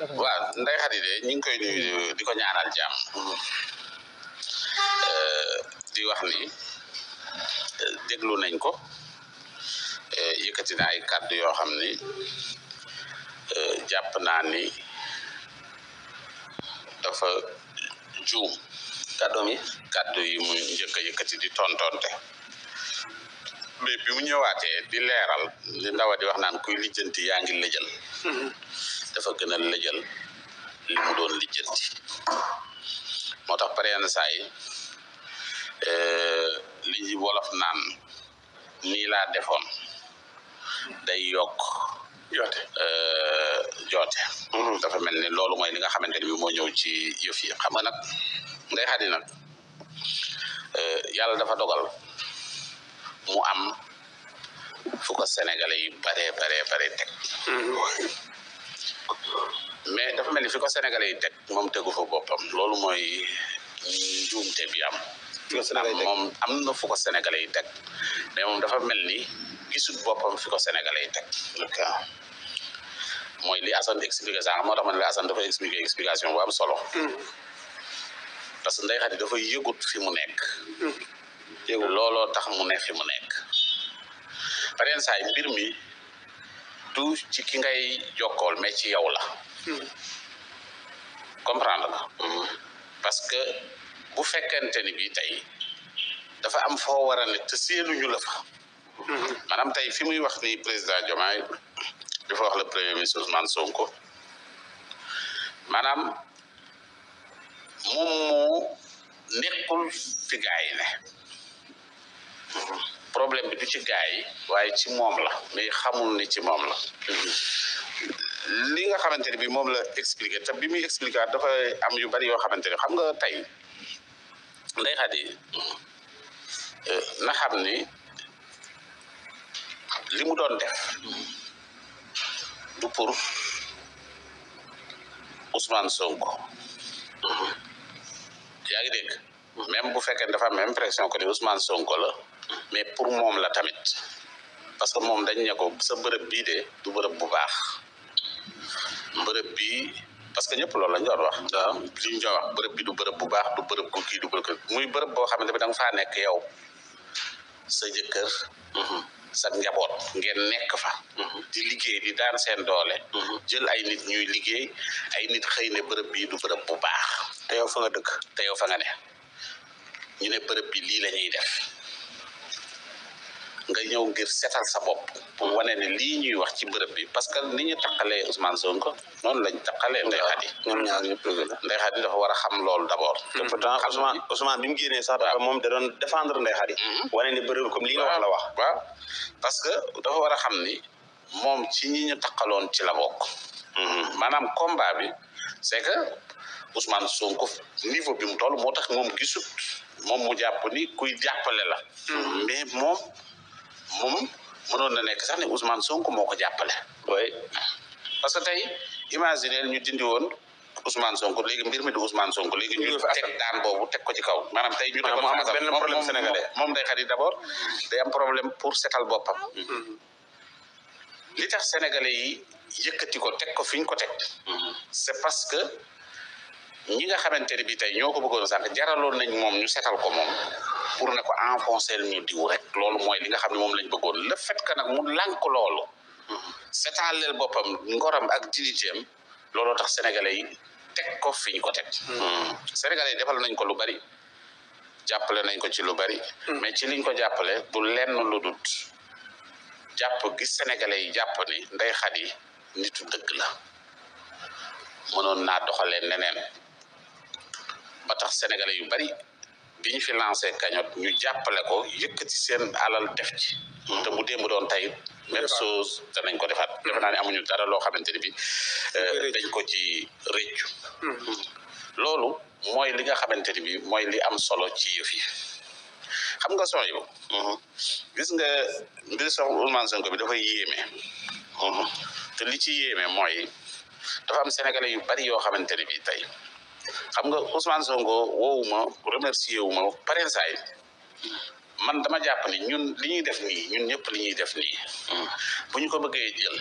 waaw Ndeye Khady de ñu ngi koy nuyu di ko ñaanal jàmm di wax ni déglu nañ ko yëkkati na ay kàddu yoo xam ni jàpp naa ni dafa juum kàddu yi mu njëkk a yëkkati di tontonte mais bi mu ñëwaatee di leeral li ndawa di wax naan kuy lijjanti yaa ngi lëjal dafa gën a lëjal li mu doon lijjanti moo tax pare na saa yi li wolof naan nii laa defoon day yokk joote dafa mel ni loolu mooy li nga xamante ni bi moo ñëw ci yëf yi xam nga nag Ndeye Khady nag yàlla dafa dogal mu am fu ko sénégalais yi bare teg mais dafa mel ni fi ko sénégalais yi teg moom tegu fa boppam loolu mooy njuumte bi am moom am na fu ko sénégalais yi teg mais moom dafa mel ni gisul boppam fi ko sénégalais yi teg mooy li Assane expliqué sànq moo tax ma ne la Assane dafa expliqué explication bu am solo parce que Ndeye Khady dafa yëgut fi mu nekk looloo tax mu ne fi mu nekk par exemple saa mbir mi du ci ki ngay jokkool mais ci yow la comprendre nga parce que bu fekkente ni bi tey dafa am foo war a ne te seenuñu la fa maanaam tey fi muy wax ni président Diomaye dafa wax le premier ministre Ousmane Sonko maanaam moom moo nekkul fi gaa yi ne problème bi du ci gaa yi waaye ci moom la mais xamul ni ci moom la li nga xamante ne bi moom la expliqué te bi muy expliqué dafa am yu bari yoo xamante ne xam nga tey Ndeye Khady na xam ni li mu doon def du pour Ousmane Sonko yaa ngi dégg même bu fekkee dafa am impression que ni Ousmane Sonko la mais pour moom la tamit parce que moom dañ ne ko sa bërëb bii de du bërëb bu baax bërëb bii parce que ñëpp loolu lañ doon wax li ñu doon wax bërëb bi du bërëb bu baax du bërëb bu kii du bërëb muy bërëb boo xamante bi da nga faa nekk yow sa jëkkër sa njaboot ngeen nekk fa di liggéey di daan seen doole jël ay nit ñuy liggéey ay nit xëy ne bërëb bii du bërëb bu baax te yow fa nga dëkk te yow fa nga ne ñu ne bërëb bi lii la ñuy def nga ñëw ngir seetal sa bopp pour wane ne lii ñuy wax ci bërëb bi parce que ni ñu taqalee Ousmane Sonko noonu lañ taqalee Ndeye Khady ñoom ñaar ñëpp Ndeye Khady dafa war a xam loolu d'abord te pourtant Ousmane bi mu génnee sax dafa moom da doon défendre Ndeye Khady wane ne bërëb comme lii nga wax la wax waaw parce que dafa war a xam ni moom ci ñi ñu taqaloon ci la bokk maanaam combat bi c'est que Ousmane Sonko niveau bi mu toll moo tax moom gisut moom mu jàpp ni kuy jàppale la mais moom mënoon na nekk sax ne Ousmane Sonko moo ko jàppale oui parce que tey imaginer ñu dindi woon Ousmane Sonko léegi mbir mi du Ousmane Sonko léegi ñu teg daan boobu teg ko ci kaw maanaam tey ñu mu am benn problème sénégalais moom Ndeye Khady d'abord day am problème pour setal boppam li tax sénégalais yi yëkkati ko teg ko fi ñu ko teg c'est parce que ñi nga xamante ne bi tey ñoo ko bëggoon sànq jaraloon nañ moom ñu setal ko moom pour ne ko enfoncer ñu diw rek loolu mooy li nga xam ne moom lañ bëggoon le fait que nag mu lànk loolu setaleel boppam ngoram ak dignitéem looloo tax sénégalais yi teg ko fi ñu ko teg sénégalais yi defal nañ ko lu bari jàppale nañ ko ci lu bari mais ci liñ ko jàppale du lenn lu dut jàpp gi sénégalais yi jàpp ni Ndeye Khady nitu dëgg la mënoon naa doxalee neneen ba tax sénégalais yu bari bi ñu fi lancé cagnotte ñu jàppale ko yëkkati seen alal def ci te bu démb doon tey même chose danañ ko defaat defe naa ne amuñu dara loo xamante ne bi dañ ko ci rëccu loolu mooy li nga xamante ni bi mooy li am solo ci yëf yi xam nga son yu gis nga mbir sox Ousmane Sonko bi dafa yéeme te li ci yéeme mooy dafa am sénégalais yu bari yoo xamante ne bi tey xam nga Ousmane Sonko woowuma remercier wu ma parensaay man dama jàpp ni ñun li ñuy def nii ñun ñëpp li ñuy def nii bu ñu ko bëggee jël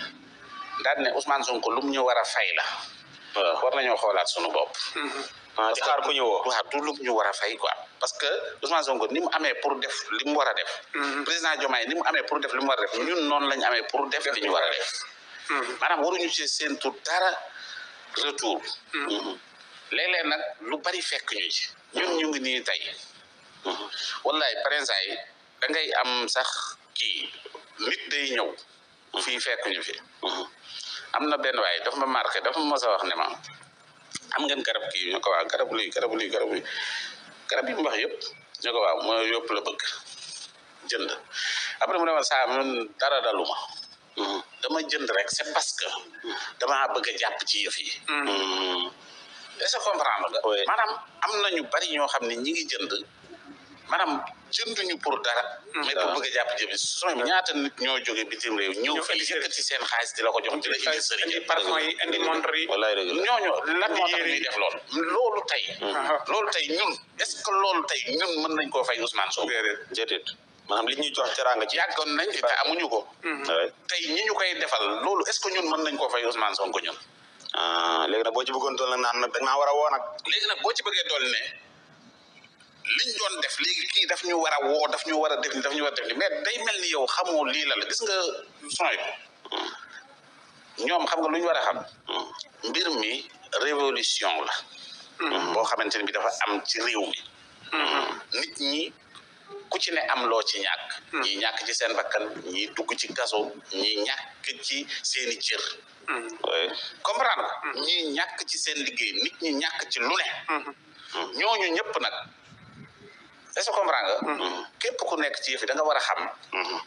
daal ne Ousmane Sonko lu mu ñu war a fay la war nañoo xoolaat suñu bopp. di xaar ku ñu woo. waaw du lu ñu war a fay quoi parce que Ousmane Sonko ni mu amee pour def li mu war a def. président Diomaye ni mu amee pour def li mu war a def ñun noonu lañ amee pour def li ñu war a def. maanaam waruñu ci séentu dara retour. léeg-léeg nag lu bari fekk ñu ci ñun ñu ngi nii tey wallaay président yi da ngay am sax kii nit day ñëw fii fekk ñu fi am na benn waay dafa ma marqué dafa ma mos a wax ne ma am ngeen garab kii ñu ko waaw garab yi mu wax yëpp ñu ko waaw mooy yëpp la bëgg jënd après mu ne ma saa man dara daluma dama jënd rek c'est parce que dama bëgg a jàpp ci yëf yi est-ce que comprendre nga maanaam am na ñu bari ñoo xam ne ñi ngi jënd maanaam jënduñu pour dara mais pour bëgg a jàpp jëbi sooy ñaata nit ñoo jóge bitim réew ñëw fi yëkkati seen xaalis di la ko jox di la indi sëriñ parfum yi indi montre yi ñooñu lan moo tax ñuy def loolu tey ñun est-ce que loolu tey ñun mën nañ koo fay Ousmane Sonko déedéet maanaam li ñuy jox teraanga ci yàggoon nañ fi te amuñu ko tey ñi ñu koy defal loolu est-ce que ñun mën nañ koo fay Ousmane Sonko ñun léegi nag boo ci bëggoon dool nag naan nag dañ maa war a woo nag léegi nag boo ci bëggee dool ne liñ doon def léegi kii daf ñu war a woo daf ñu war a def ni mais day mel ni yow xamoo lii la gis nga sooy ñoom xam nga lu ñu war a xam mbir mi révolution la boo xamante ne bi dafa am ci réew mi nit ñi ku ci ne am loo ci ñàkk ñi ñàkk ci seen bakkan ñi dugg ci kaso ñi ñàkk ci seeni cër comprendre ñi ñàkk ci seen liggéey nit ñi ñàkk ci lu ne ñooñu ñëpp nag est-ce que comprendre nga képp ku nekk ci yëf yi da nga war a xam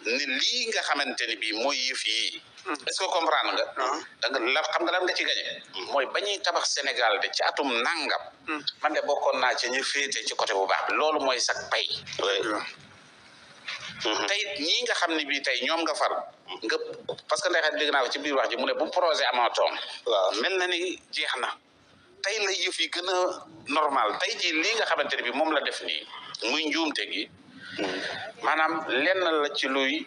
ni lii nga xamante ni bii mooy yëf yi est-ce que comprendre nga da nga la xam nga lan nga ci gañe mooy ba ñuy tabax Sénégal de ci atum nangam man de bokkoon naa ci ñu féete ci côté bu baax bi loolu mooy sax pay tey ñii nga xam ne bii tey ñoom nga far nga parce que ndeyxat dégg naa ko ci biir wax ji mu ne bu projet amatoon waaw mel na ni jeex na tey la yëf yi gën a normal tey ji lii nga xamante ne bi moom la def nii muy njuumte gi maanaam lenn la ci luy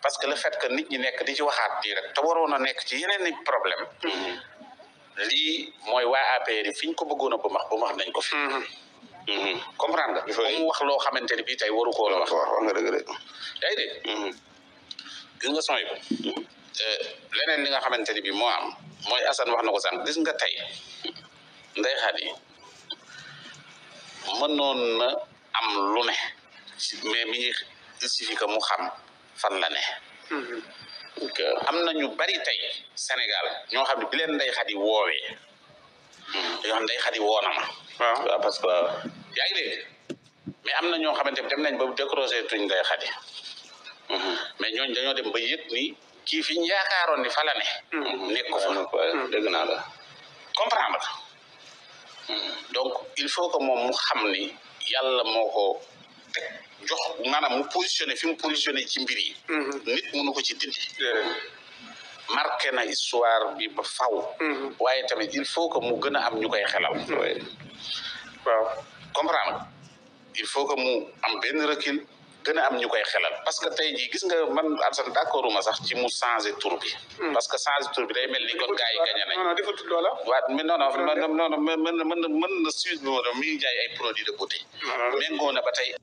parce que le fait que nit ñi nekk di ci waxaat nii rek te waroon a nekk ci yeneen i problème lii mooy waa APR yi fi ñu ko bëggoon a ba max nañ ko fi comprendre nga mu wax loo xamante ni bii tey waru koo la wax nga dëgg de day de gis nga sooy leneen li nga xamante ni bii moo am mooy Assane wax na ko sànq gis nga tey Ndeye Khady mënoon na am lu ne mais mi ngi il suffit que mu xam fan la ne am na ñu bari tey Sénégal ñoo xam ne bi leen Ndeye Khady woowee yoo xam Ndeye Khady woo na ma waaw parce que yaa ngi dégg mais am na ñoo xamante ne dem nañ ba décroché tuñ Ndeye Khady mais ñooñu dañoo dem ba yëg ni kii fi ñu yaakaaroon ni fa la ne nekk ko fa dégg naa la comprendre donc il faut que moom mu xam ni yàlla moo ko teg jox maanaam mu positionné fi mu positionné ci mbir yi nit mënu ko ci dindi marqué na histoire bi ba faw waaye tamit il faut que mu gën a am ñu koy xelal waaw comprendre il faut que mu am benn recul gën a am ñu koy xelal parce que tey jii gis nga man Alassane d'accorduma sax ci mu changer tur bi parce que changer tur bi day mel ni kon gars yi gañe nañ non defatul loola waaw mais non mën na suite bi mi ngi jaay ay produits de beauté méngoo na ba tey